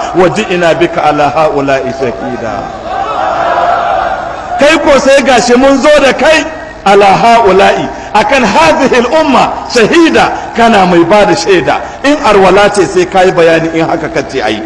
Waji'ina bika ala ha'ula'i shahida. Kai ko sai gashi mun zo da kai ala ha'ula'i, akan hadhihi al'umma, shahida, kana mai ba da shaida. In arwala ce, sai kai bayani in haka kace ayi.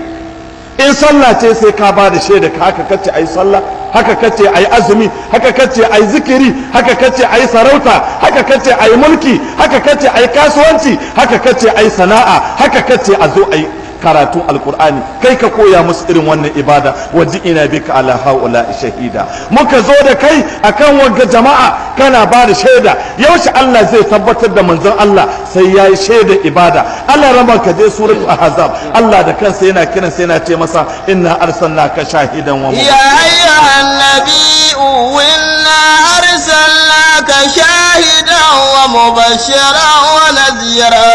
In sallah ce, sai ka ba da shaida ka haka kace ayi sallah, haka kace ayi azumi, haka kace ayi zikiri, haka kace ayi sarauta, haka kace ayi mulki, haka kace ayi kasuwanci, haka kace ayi sana'a, haka kace a zo ayi karatun Alkur'ani. Kai ka koya musu irin wannan ibada. Waji'ina bika ala haula shahida. Muka zo da kai akan wagga jama'a, kana ba da shaida. Yaushe Allah zai tabbatar da manzon Allah? Sai yayi shaida ibada. Allah rama ka je Suratul Ahzab, Allah da kansa yana kiran, sai yana ce masa: inna arsalnaka shahidan wa يا أيها النبي إنا أرسلناك شاهدا ومبشرا ونذيرا.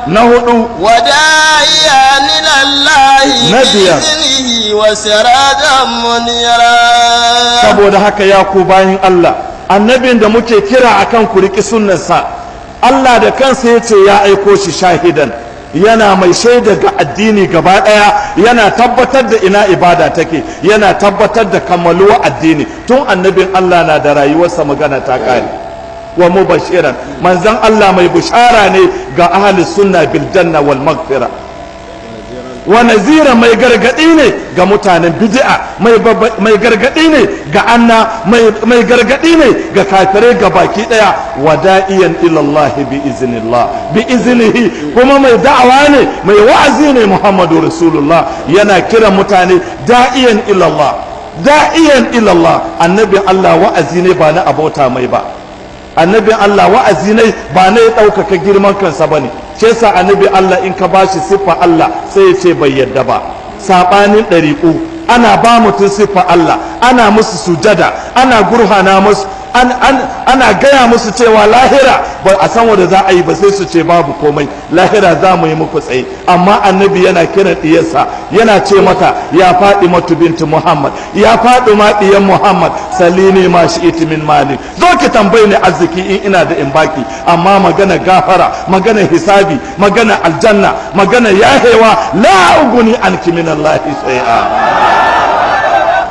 Na hudu. وداعيا إلى الله Na biyar. بإذنه وسراجا منيرا. Saboda haka, ya ku bayin Allah, annabin da muke kira akan ku riki sunnarsa, Allah da kansa ya ce ya aiko shi shahidan, yana mai shaida ga addini gaba daya, yana tabbatar da ina ibada take, yana tabbatar da kammaluwa addini. Tun annabin Allah na da rayuwarsa magana ta kare. Wa mubashiran, manzon Allah mai bushara ne ga ahli sunna bil janna wal maghfira. Wa nazira, mai gargadi ne ga mutanen bid'a, mai gargadi ne ga anna, mai gargadi ne ga kafirai ga baki daya. Wa da'iyan ila Allah bi iznillah, bi iznihi, kuma mai da'awa ne, mai wa'azi ne. Muhammadu Rasulullah yana kiran mutane da'iyan ila Allah, da'iyan ila Allah. Annabin Allah wa'azi ne, ba na abota mai ba. Annabin Allah wa'azi ne, ba na ya ɗaukaka girman kansa ba ne. Shi yasa annabi Allah, in ka bashi siffa Allah, sai ya ce bai yadda ba. Saɓanin ɗariƙu, ana ba mutum siffa Allah, ana musu sujada, ana gurhana musu, ana gaya musu cewa lahira ba a san wanda za a yi ba, sai su ce babu komai, lahira za mu yi muku tsaye. Amma annabi yana kiran diyarsa, yana ce mata: ya Faɗi bintu Muhammad, ya Faɗi ma diyan Muhammad, salini ma shi'ti min mali, zo ki tambayi ni arziki in ina da in baki, amma magana gafara, magana hisabi, magana aljanna, magana yahewa, la uguni anki min Allah shay'a.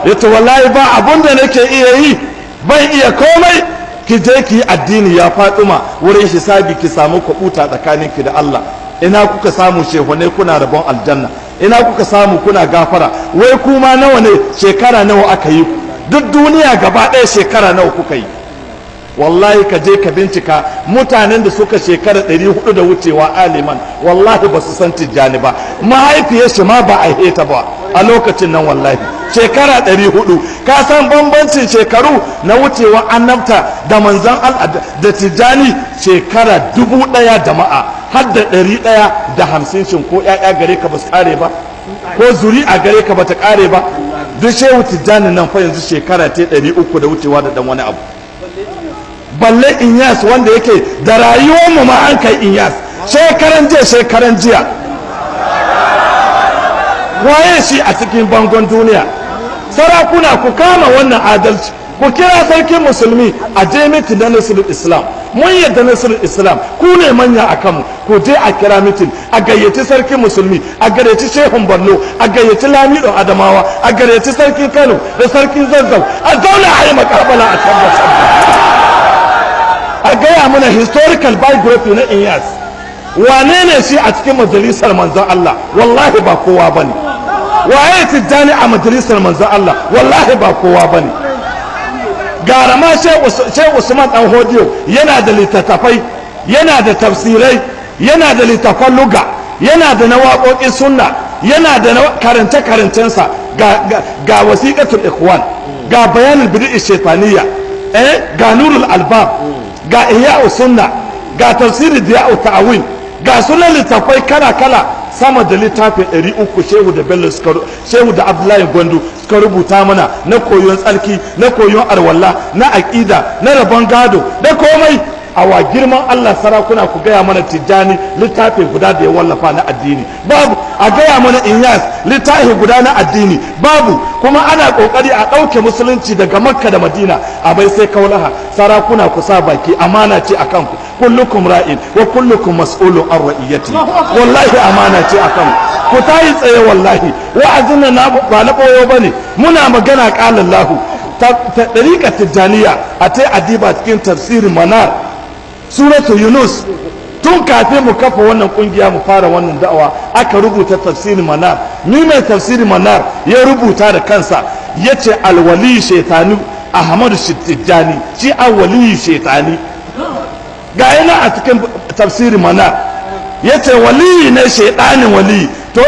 Yace: wallahi ba abun da nake iya yi, ban iya komai. Ki je ki yi addini, ya Fatima, wurin hisabi ki samu kubuta tsakaninki da Allah. Ina kuka samu shehune kuna rabon aljanna? Ina kuka samu kuna gafara? Wai kuma nawa ne, shekara nawa aka yi ku? Duk duniya gaba ɗaya shekara nawa kuka yi? Wallahi ka je ka bincika mutanen da suka shekara 400 da wucewa aliman, wallahi ba su san Tijjani ba. Mahaifiyar shi ma ba a heta ba a lokacin nan. Wallahi shekara 400, ka san bambancin shekaru na wucewa annabta da manzan Allah da Tijjani, shekara 1000, jama'a, har da 150. Shin ko 'ya'ya gare ka ba su kare ba, ko zuri'a gare ka ba ta kare ba? Duk Shehu Tijjani nan fa yanzu shekara ta 300 da wucewa da dan wani abu. Balle Inyas, wanda yake da rayuwarmu ma an kai Inyas shekaran jiya, shekaran jiya. Waye shi a cikin bangon duniya? Sarakuna, ku kama wannan adalci. Ku kira sarkin musulmi a je meeting na Nasirul Islam. Mun yadda Nasirul Islam ku ne manya a kanmu. Ku je a kira meeting, a gayyaci sarkin musulmi, a gayyaci shehun Borno, a gayyaci Lamido Adamawa, a gayyaci sarkin Kano da sarkin Zazzau, a zauna a yi makabala, a tabbatar a gaya mana historical biography na Inyas. Wane ne shi a cikin majalisar manzon Allah? Wallahi ba kowa bane. Waye Tijjani a majalisar manzon Allah? Wallahi ba kowa bane. Gara ma Shehu Usman Dan Hodiyo yana da littattafai, yana da tafsirai, yana da littattafan luga, yana da na waƙoƙin sunna, yana da na karance-karancensa. Ga Wasiƙatul Ikhwan, ga Bayanin Bid'i Shaytaniyya, ga Nurul Albab, ga Ihya'u Sunna, ga tafsiri Diya'u Ta'awil, ga sunan littattafai kala kala, sama da littafin 300 Shehu da Bello suka, Shehu da Abdullahi Gwandu suka rubuta mana, na koyon tsarki, na koyon arwalla, na aƙida, na rabon gado, da komai. Awa girman Allah, sarakuna, ku gaya mana Tijjani littafi guda da ya wallafa na addini. Babu. A gaya mana Inyas littafi guda na addini. Babu. Kuma ana kokari a ɗauke musulunci daga Makka da Madina a bai sai Kaulaha. Sarakuna, ku sa baki, amana ce a kanku. Kullukum ra'in wa kullukum mas'ulun an ra'iyati. Wallahi amana ce a kanku, ku tayi tsaye. Wallahi wa'azin nan ba na boyo bane, muna magana qala Allahu. Ta ɗariƙar Tijjaniya, a ta adiba cikin tafsirin Manar, Suratu Yunus. Tun kafin mu kafa wannan kungiya, mu fara wannan da'awa, aka rubuta tafsirin Manar. Ni mai tafsirin Manar ya rubuta da kansa, ya ce alwali shaitani Ahmadu Tijjani shi alwali shaitani. Ga yana a cikin tafsirin Manar, ya ce wali ne shaitanin wali to.